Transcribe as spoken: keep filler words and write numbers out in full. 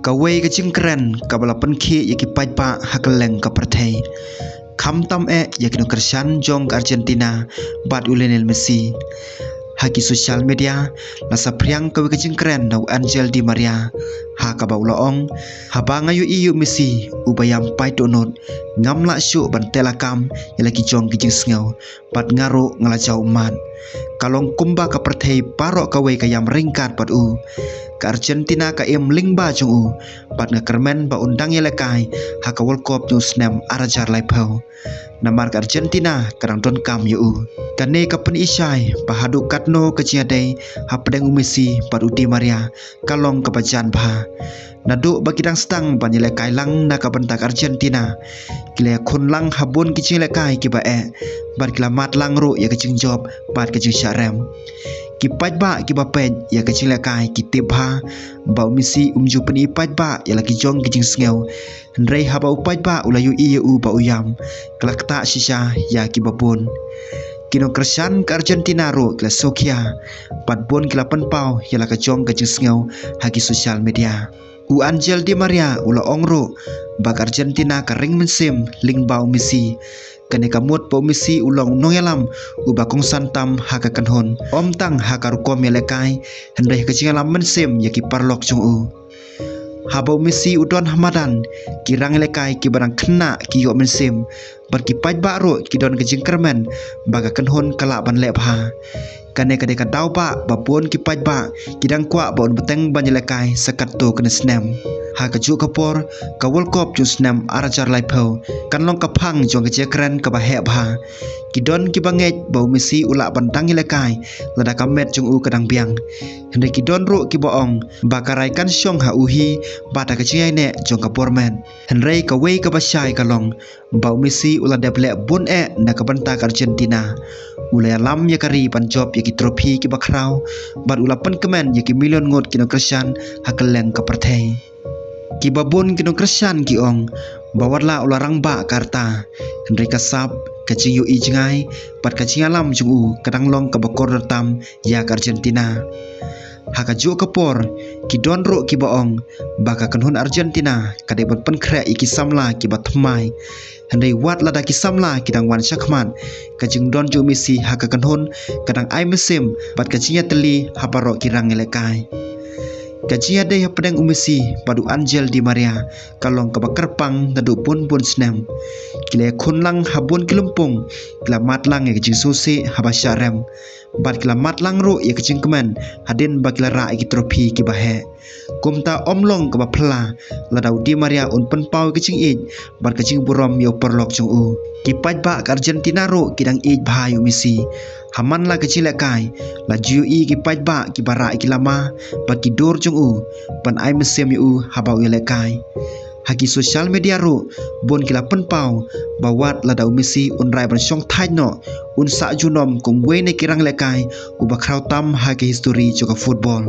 Kawei ka jingkren kaba la pynkhih ïa ki paidbah ha kylleng ka pyrthei, khamtam eh ïa ki nongkyrshan jong ka Argentina bad u Lionel Messi. Ha ki social media la saphriang kawei ka jingkren na u Angel Di Maria, ha kaba u la ong: "Haba nga ïohi ïa u Messi uba ïam paid dohnud, ngam lah shuh ban teh lakam ïa la ki jong ki jingsngew, bad nga ruh nga la jaw ummat. Ka long kumba ka pyrthei baroh kawei ka ïam ryngkat bad u. Ka Argentina ka im lyngba jong u, bad nga kyrmen ba un dang ïalehkai ha ka World Cup jong u snem ar hajar laiphew. Namar ka Argentina ka dang donkam ïa u." Kane ka pyni shai ba haduh katno ka jingïadei hapdeng u Messi bad u Di Maria ka long kaba jan bha. Naduh ba ki dang sdang ban ïalehkai lang na ka bynta ka Argentina, ki la ïakhun lang ha bun ki jingïalehkai kiba eh, bad ki la mad lang ruh ïa ka jingjop bad ka jingshah rem. Ki paidbah kiba peit ïa ka jingïalehkai ki tip bha ba u Messi um ju pyni paidbah ïa la ki jong ki jingsngew. Hynrei haba u paidbah u la ïohi ïa u ba u ïam, ka la ktah shisha ïa kiba bun. Ki nongkyrshan ka Argentina ruh ki la sngewkhia, bad bun ki la pynpaw ïa la ka jong ka jingsngew ha ki social media. U Angel Di Maria u la ong ruh ba ka Argentina ka ring mynsiem lyngba u Messi. Kane ka mut ba u Messi u long u nongïalam uba kongsan tam ha ka kynhun, ym tang ha ka rukom ïalehkai, hynrei ha ka jingïalam mynsiem ïa ki paralok jong u. Haba u Messi u don ha madan, ki rangïalehkai kiba dang khynnah ki ïoh mynsiem, bad ki paidbah ruh ki don ka jingkyrmen ba ka kynhun ka lah ban leh bha. Kane ka dei ka daw ba ba bun ki paidbah ki dang kwah ba un bteng ban ïalehkai sa katto katne snem. Ha kajuh ka por, ka World Cup jong u snem ar hajar laiphew kan long ka phang jong ka jingkren kaba heh bha. Ki don kiba ngeit ba u Messi u lah ban dang ïalehkai lada ka met jong u ka dang biang. Hynrei ki don ruh kiba ong ba ka rai kan shong ha u hi bad ha ka jingïaineh jong ka bor met. Hynrei kawei kaba shai ka long ba u Messi u la dep leh bun eh na ka bynta ka Argentina. U la ïalam ïa ka ri ban jop ïa ki trophy kiba khraw, bad u la pynkmen ïa ki million ngut ki nongkyrshan ha kylleng ka pyrthei. Kiba bun ki nongkyrshan ki ong ba wat la u la rangbah ka rta, hynrei ka sap, ka jingïohi jngai bad ka jingïalam jong u ka dang long kaba kordor tam ïa ka Argentina. Ha kajuh ka por, ki don ruh kiba ong ba ka kynhun Argentina ka dei ban pynkhreh ïa ki samla kiba thymmai. Hynrei wat lada ki samla ki dang wan shakhmat, ka jingdon jong u Messi ha ka kynhun ka dang ai mynsiem bad ka jingïatylli ha baroh ki rangïalehkai. Ka jingïadei hapdeng u Messi bad u Angel Di Maria ka long kaba kyrpang naduh bun bun snem. Ki la ïakhun lang ha bun ki lympung, ki la mad lang ïa ka jingsngewsih haba shah rem, bad ki la mad lang ruh ïa ka jingkmen hadien ba ki la rah ïa ki trophy kiba heh. Kumta ym long kaba phylla lada u Di Maria un pynpaw ïa ka jingïeit bad ka jingburom ïa u paralok jong u. Ki paidbah ka Argentina ruh ki dang ïeit bha ïa u Messi. Ha man la ka jingïalehkai, la ju ïohi ki paidbah kiba rah ïa ki lama bad ki dur jong u ban ai mynsiem ïa u haba u ïalehkai. Ha ki social media ruh, bun ki la pynpaw ba wat lada u Messi un rai ban shong thait noh, un sah junom kum uwei na ki rangïalehkai uba khraw tam ha ka histori jong ka football.